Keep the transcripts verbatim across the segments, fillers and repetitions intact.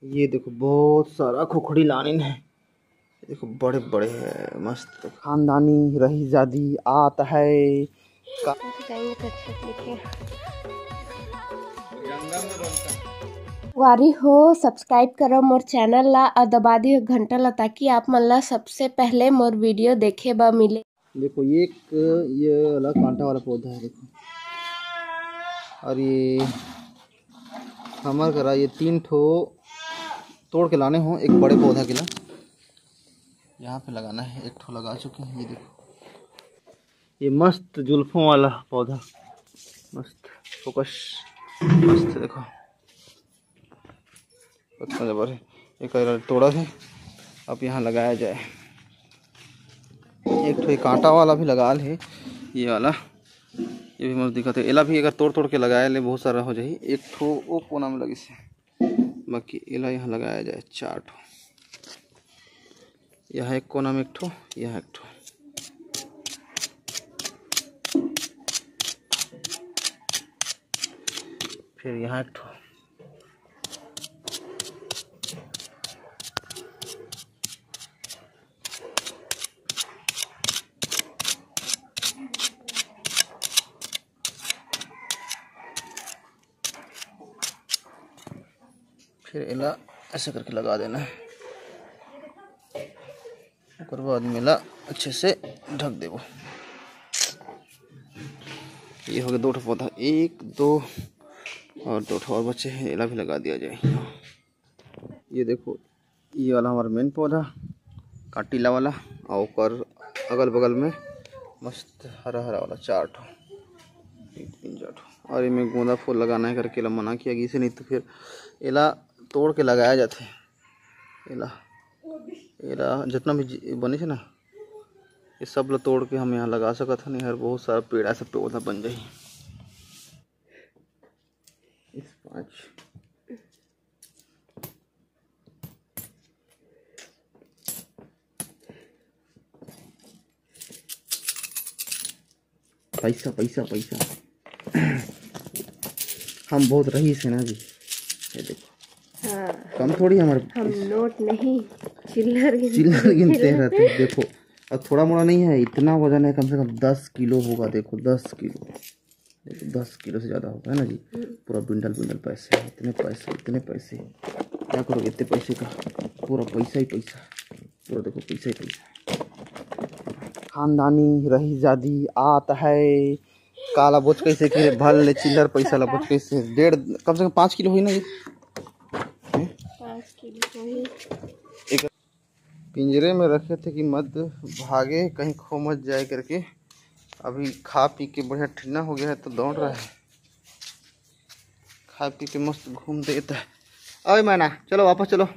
ये देखो, बहुत सारा खुखड़ी लानिन हे। देखो, बड़े बड़े हे, मस्त। खानदानी रही जादी आत हे। का- वारी हो, subscribe करो मोर channel ला और दबा दियो घंटा ला, ताकि आप मन ला सबसे पहले मोर video देखे बर मिले। देखो, ये एक, ये वाला कांटा वाला पौधा है, देखो। और ये हमर करा ये तीन ठो तोड़ के लाने हो, एक बड़े पौधा के ला यहाँ पे लगाना है। एक ठो लगा चुके हैं, ये देखो, ये मस्त जुल्फों वाला पौधा, मस्त फोकस, मस्त देखो। इतना जबर है। एक अगर तोड़ा है, अब यहाँ लगाया जाए। एक ठो ये कांटा वाला भी लगा ले, ये वाला, ये भी मस्त दिखत है। एला भी अगर तोड़ तोड़ के लगाए ले, बहुत सारा हो जाही। एक ठो वो कोना में लगिस हे, बाकी एला यहाँ लगाया जाए, चार ठो। यहाँ एक कोना में एक ठो, यहाँ एक ठो, फिर यहाँ एक ठो। फिर एला ऐसे करके लगा देना है। ओकर बाद में एला अच्छे से ढक देबो। ये हो गया दो ठो पौधा, एक, दो और दो ठो और बचे हैं, एला भी लगा दिया जाए। ये देखो, ये वाला हमारा मेन पौधा, कांटीला वाला, और ओकर अगल बगल में मस्त हरा हरा वाला चार ठो, एक, तीन, चार ठो। और एमे गोंदा फूल लगाना है करके एला मना किया गया, इसे नहीं तो फिर एला तोड़ के लगाया जाथे। एला, एला जितना भी जी-, बने है ना, ये सब ला तोड़ के हम यहाँ लगा सकत हन। यहाँ बहुत सारा पेड़ ऐसे पौधा बन जाही। इस पाँच पैसा, पैसा, पैसा। हम बहुत रईस है ना जी, ये देखो, हाँ। कम थोड़ी हमारे हम नोट नहीं, चिल्लर गिनते चिल्लर गिनते रहते हैं। देखो, और थोड़ा मोड़ा नहीं है, इतना वजन है, कम से कम दस किलो होगा। देखो, दस किलो, देखो, दस किलो से ज़्यादा होगा, है ना जी? हम्म। पूरा बिंडल बिंडल पैसे, इतने पैसे, इतने पैसे, क्या करोगे इतने पैसे का? पूरा पैसा ही पैसा, पूरा देखो, पैसा ही पैसा। खानदानी रही जादी आत है, काला बोच कैसे कि रे, भल ले चिल्लर पैसा ला बोच कैसे, डेढ़, कम से कम पाँच किलो होई ना ये? पाँच किलो होई। एक पिंजरे में रखे थे कि मत भागे, कहीं खो मत जाए करके। अभी खा पी के बढ़िया ठंडा हो गया है तो दौड़ रहा है, खा पी के मस्त घूम देता है। ओए मैना, चलो वापस चलो,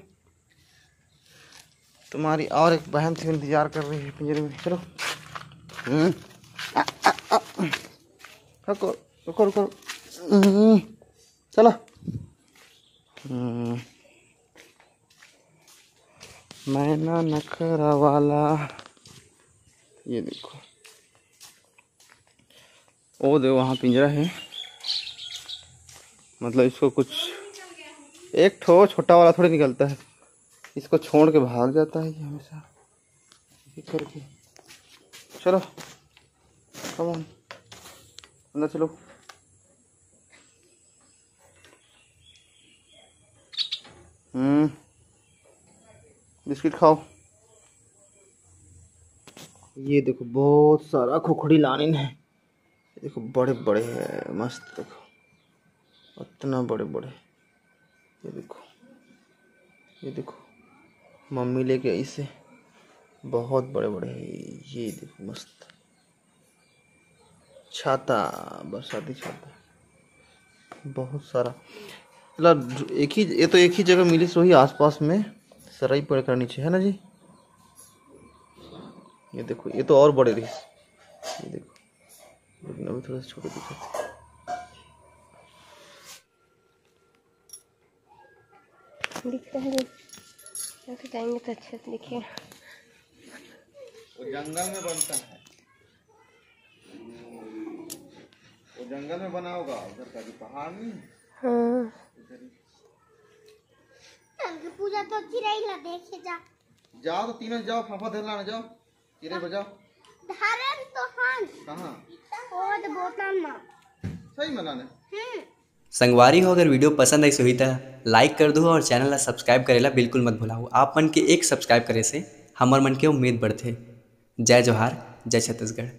तुम्हारी और एक बहन थी इंतजार कर रही है पिंजरे में, चलो। हम्म। आ, आ, आ। रुको, रुको, रुको। हम्म। चलो। हम्म। मैना नखरा वाला, ये देखो, वो दे वहाँ पिंजरा है, मतलब इसको कुछ एक ठो छोटा वाला थोड़ी निकलता है, इसको छोड़ के भाग जाता है ये हमेशा, ये करके। चलो, कम ऑन, अंदर चलो। हम्म, बिस्किट खाओ। ये देखो, बहुत सारा खुखड़ी लानिन है। देखो, बड़े बड़े है, मस्त। देखो, इतना बड़े बड़े। ये देखो, ये देखो, मम्मी लेके आई से, बहुत बड़े बड़े है। ये देखो, मस्त छाता, बरसाती छाता, बहुत सारा। ला, एक ही, ये तो एक ही जगह मिली, सो ही आसपास में, सरई पेड़ का नीचे, है ना जी? ये देखो, ये तो और बड़े रही। ये देखो, लेकिन अभी थोड़ा सा छोटे दिखते। दिखता है, लेके जाएंगे तो अच्छे से दिखेगा। वो जंगल में बनता है, वो जंगल में बना होगा, उधर का जो पहाड़ नहीं है? हाँ। उधर ही। तो चिरई ला देखे जा। जाओ तो तीनों जाओ, फाफा धर लाना, जाओ चिरई बजाओ। धारन तो हन। कहाँ? ओ तो बोतल मा। सही में लाने। हम्म। संगवारी हो, अगर वीडियो पसंद आइस होही त लाइक कर दू और चैनल ला सब्सक्राइब करे ला बिल्कुल मत भुलाओ। आप मन के एक सब्सक्राइब करे से हमर मन के उम्मीद बढ़थे। जय जोहार, जय छत्तीसगढ़।